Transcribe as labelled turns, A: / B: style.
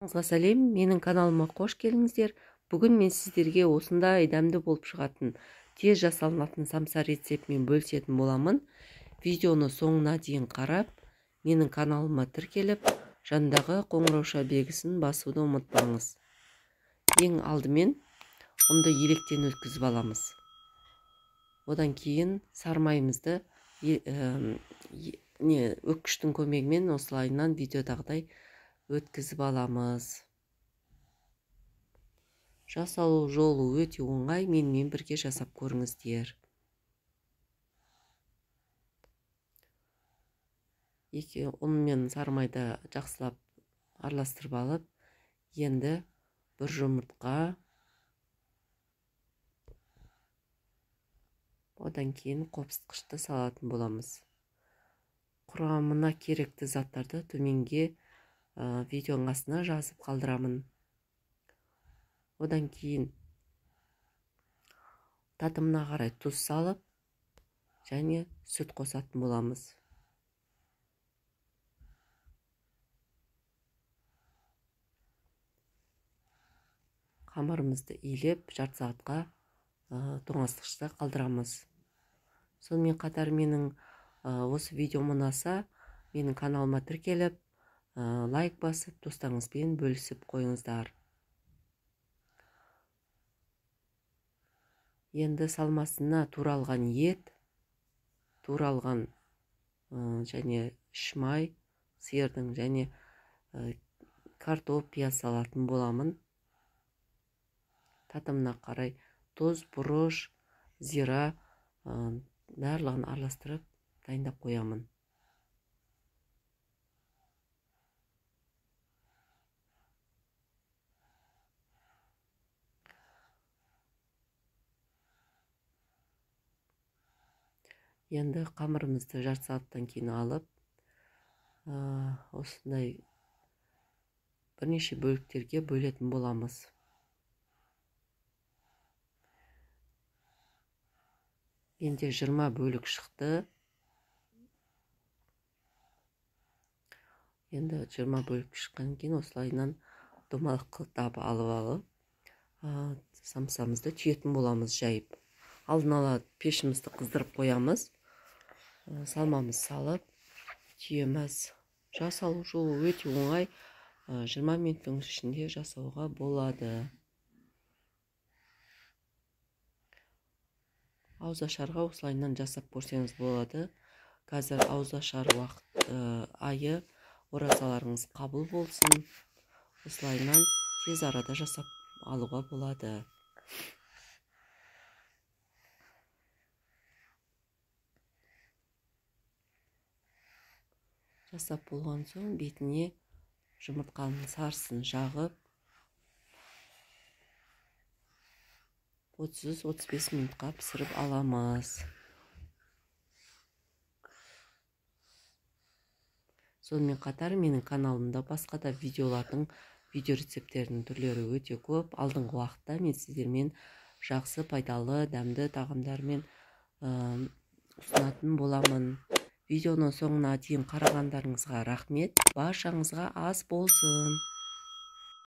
A: Сәлем, менің каналыма қош келдіңіздер. Бүгін мен сіздерге осындай дәмді болып шығатын, тез жасалынатын самса рецептімен бөлісетін боламын. Видеоны соңына дейін қарап, менің каналыма тіркеліп, жанындағы қоңырауша белгісін басуды ұмытпаңыз. Ең алдымен ұнды електен өткізіп аламыз. Одан кейін сармайымызды өккіштің көмегімен осылайынан видеодағыдай өткізіп аламыз. Жасалу жолы өте оңай, менімен бірге жасап көріңіздер. Екі ұн мен сармайды жақсылап араластырып алып, енді бір жұмыртқа, одан кейін қопсытқышты салатын боламыз. Құрамына керекті заттарды төменге видеоның астына жазып қалдырамын. Одан кейін татымына қарай тұз салып, және сүт қосатын боламыз. Қамырымызды илеп, жарты сағатқа тоңазытқышта қалдырамыз. Сонымен қатар менің осы видеом ұнаса, менің каналыма тіркеліп, лайк басып, достарыңызбен бөлісіп қойыңыздар. Енді салмасына туралған ет, туралған және шмай, сиырдың және картоп, пияз салатын боламын. Татымына қарай тұз, бұрыш, зира барлығын араластырып дайындап қоямын. Енді қамырымызды жарты сағаттан кейін алып, осындай бірнеше бөліктерге бөлетін боламыз. Менде 20 бөлік шықты. Енді 20 бөлік шыққан кейін осылайынан домалақ қылтап алып, самсамызды түйетін боламыз жайып. Алдын ала пешімізді қыздырып қоямыз. Салмамыз салып, түйеміз. Жасалу жолы өте оңай, 20 минуттың ішінде жасауға болады. Ауызашарға осылайынан жасап көрсеңіз болады. Қазір ауызашар уақыт айы, оразаларыңыз қабыл болсын. Осылайынан тез арада жасап алуға болады. Жасап болған соң бетіне жұмыртқаның сарысын жағып, 30-35 минутқа пісіріп аламыз. Сонымен қатар менің каналымда басқа да видеолардың, видео рецепттерінің түрлері өте көп. Алдыңғы уақытта мен сіздермен жақсы, пайдалы, дәмді тағамдармен ұсынатын боламын. Видеоның соңына дейін қарағандарыңызға рахмет. Баршаңызға ас болсын.